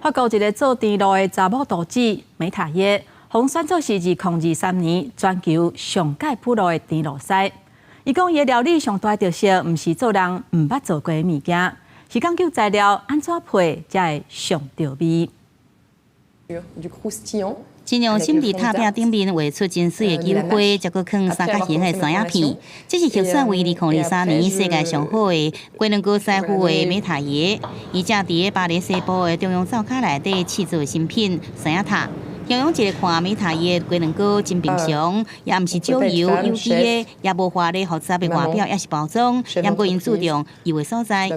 法國一个做甜露的查某廚子美塔耶，予選做是2023年全球上蓋普路的甜露師。伊講伊的料理上大特色，毋是做人毋捌做過的物件，是講究材料按怎配才會上著味。真用心佇塔餅頂面畫出真媠的球花，才閣囥三角形的山仔片。這是獲選為2023年世界上好的雞卵糕師傅的美塔爺。伊正佇咧巴黎西部的中央灶跤內底試做新品山仔塔。形容一下看美塔爺的雞卵糕真平常，也毋是少油有機的，也無華麗複雜的外表，抑是包裝。毋過𪜶注重油的所在。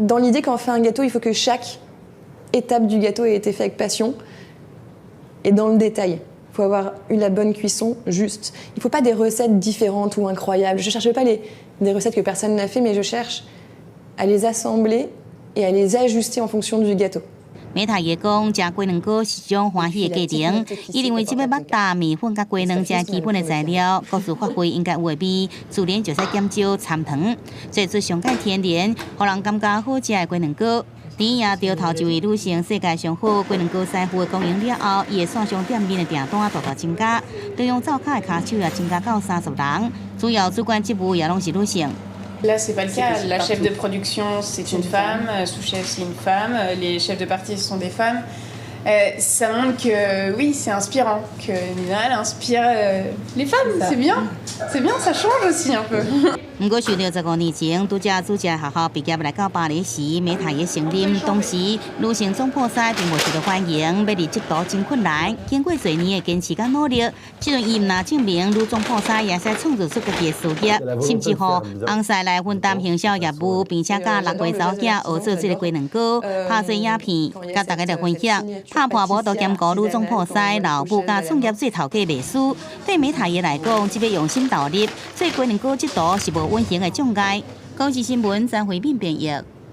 Dans l'idée, quand on fait un gâteau, il faut que chaque étape du gâteau ait été faite avec passion. Et dans le détail. Il faut avoir eu la bonne cuisson juste. Il ne faut pas des recettes différentes ou incroyables. Je ne cherche pas des recettes que personne n'a fait, mais je cherche à les assembler et à les ajuster en fonction du gâteau. 美塔爺講，食雞卵糕是種歡喜的過程。伊認為這欲肉脣、麵粉佮雞卵這基本的材料，各自發揮應該有的味，自然就使減少摻糖，做出上蓋天然，予人感覺好食的雞卵糕。佇贏著頭一位女性世界上好雞卵糕師傅的光榮了後，伊的線上店面的訂單大大增加，中央灶跤的跤手也增加到30人，主要主管職務也攏是女性。 Là, c'est pas le cas. La chef de production, c'est une femme, sous-chef, c'est une femme, les chefs de partie, ce sont des femmes. Ça montre que oui, c'est inspirant, que Nina, elle inspire les femmes, c'est bien, c'est bien, ça change aussi un peu. 毋過，受到15年前拄才主持學校畢業來到巴黎時，美塔爺承認當時女性總鋪師並無受到歡迎，欲入職途真困難。經過濟年的堅持佮努力，這陣伊毋但證明女總鋪師也會使創造出家己的事業，甚至予翁婿來分擔行銷業務，並且佮六個查某囝學做這个雞卵糕，拍做影片，佮大家來分享。拍破無都兼顧女總鋪師、老母佮創業做頭家賣師。對美塔爺來講，這欲用心投入做雞卵糕這途是無隱形的障礙。公視新聞張惠敏編譯。